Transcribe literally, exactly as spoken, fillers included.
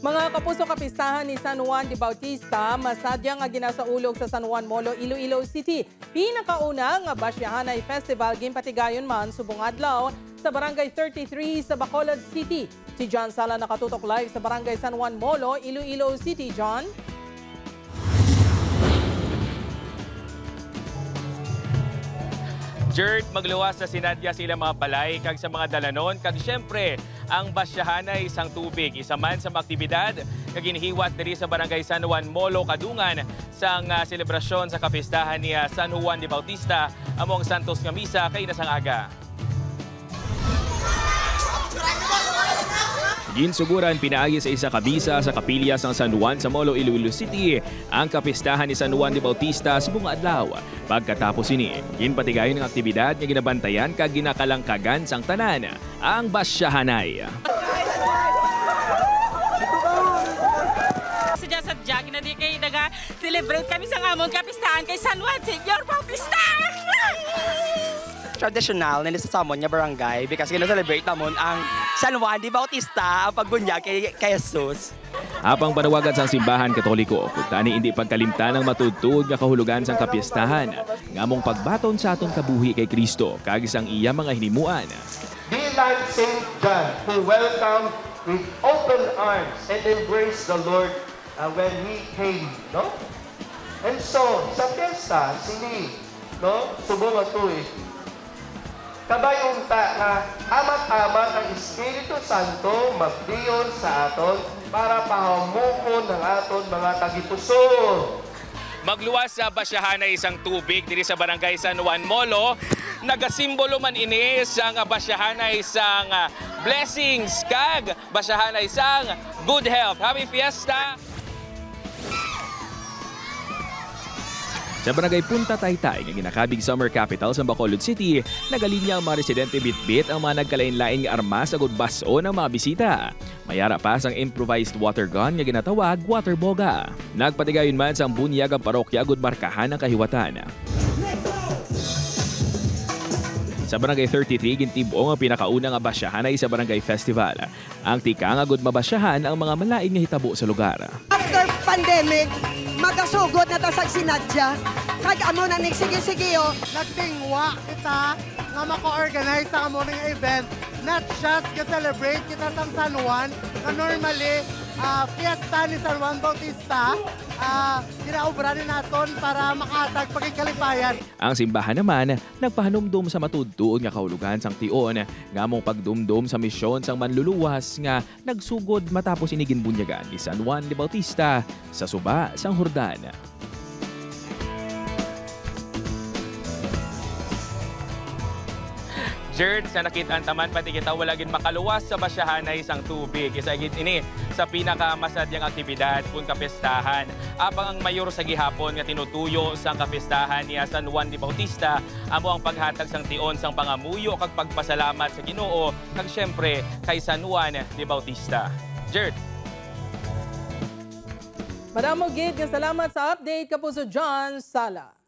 Mga kapuso, kapistahan ni San Juan de Bautista masadya nga ginasaulog sa San Juan Molo, Iloilo City. Pinakauna nga Basyahanay Festival ginpatigayon man subong adlaw sa Barangay thirty-three sa Bacolod City. Si John Sala nakatutok live sa Barangay San Juan Molo, Iloilo City. John? Jerd, magluwas sa sinadya sa ilang mga balay kag sa mga dalanon, kag siyempre, ang basyahanay sang tubig, isa man sa mga aktibidad nga ginhiwat diri sa Barangay San Juan Molo, Kadungan, sang ah, selebrasyon sa kapistahan ni ah, San Juan de Bautista, amo ang santos nga misa kaina sang aga. Ginsuguran pinaagi sa isa ka misa sa kapilya sang San Juan sa Molo, Iloilo City, ang kapistahan ni San Juan de Bautista subong nga adlaw. Pagkatapos sini, ginpatigayon ang aktibidad nga ginabantayan kag ginakalangkagan sang tanan, ang basyahanay. Sadya-sadya, ginadi kay naga-celebrate kami sa amon kapistahan kay San Juan Señor Bautista! Tradisyonal na sa amon nga barangay because gina-celebrate namon ang San Juan de Bautista, ang pagbunyag kay, kay Jesus. Apang panawagan sang simbahan Katoliko, kuntani indi pagkalimtan ang matuod-tuod nga kahulugan sang kapistahan, nga among pagbaton sa aton kabuhi kay Cristo kag sang iya mga hinimuan. Be like Saint John, who welcomed with open arms and embraced the Lord uh, when He came, no? And so, sa piyesta, sini, no? Subong nga tuig, kabay unta nga amat-amat ang Espiritu Santo magdiyon sa aton para pahamukon ang aton mga tagipuso. Magluwas sa basyahanay sang tubig diri sa Barangay San Juan Molo. Nagasimbolo man ini sang basyahanay sang blessings kag basyahanay sang good health. Happy Fiesta! Sa Barangay Punta Taytay nga ginakabig summer capital sa Bacolod City, nagalinya ang mga residente bitbit ang mga nagkalain-lain nga armas agud bas-on ang mga bisita. May ara pa sang improvised water gun nga ginatawag water boga. Nagpatigayon man sang bunyag ang parokya agud markahan ang kahiwatan. Sa Barangay thirty-three, gintib-o nga pinakauna nga basyahanay sa Barangay Festival. Ang tikang agud mabasyahan ang mga malain nga hitabo sa lugar. After pandemic, magasugod na ta sa sinadya. Kag amo na ning sige-sige, oh. Nagtingwa kita nga maka-organize sa amo ning event. Not just ga-celebrate kita sang San Juan, nga normally ah, fiesta ni San Juan Bautista, ah, ginaobra ni naton para makahatag pagkalipayan. Ang simbahan naman nagpahanumdom sa matuod-tuod nga kahulogan sang tion nga among pagdumdom sa misyon sang Manluluwas nga nagsugod matapos ini ginbunyagan ni San Juan de Bautista sa suba sang Jordan. Jerd, sa nakit-an taman, pati kita wala gid makaluwas sa basyahanay sang tubig. Isa gid ini sa pinakamasadyang aktibidad kun kapistahan. Apang ang mayor sa gihapon nga tinutuyo sang kapistahan niya San Juan de Bautista amo ang paghatag sang tion sang pangamuyo kag pagpasalamat sa Ginoo kag siyempre kay San Juan de Bautista. Jerd. Madamo gid nga salamat sa update, Kapuso John Sala.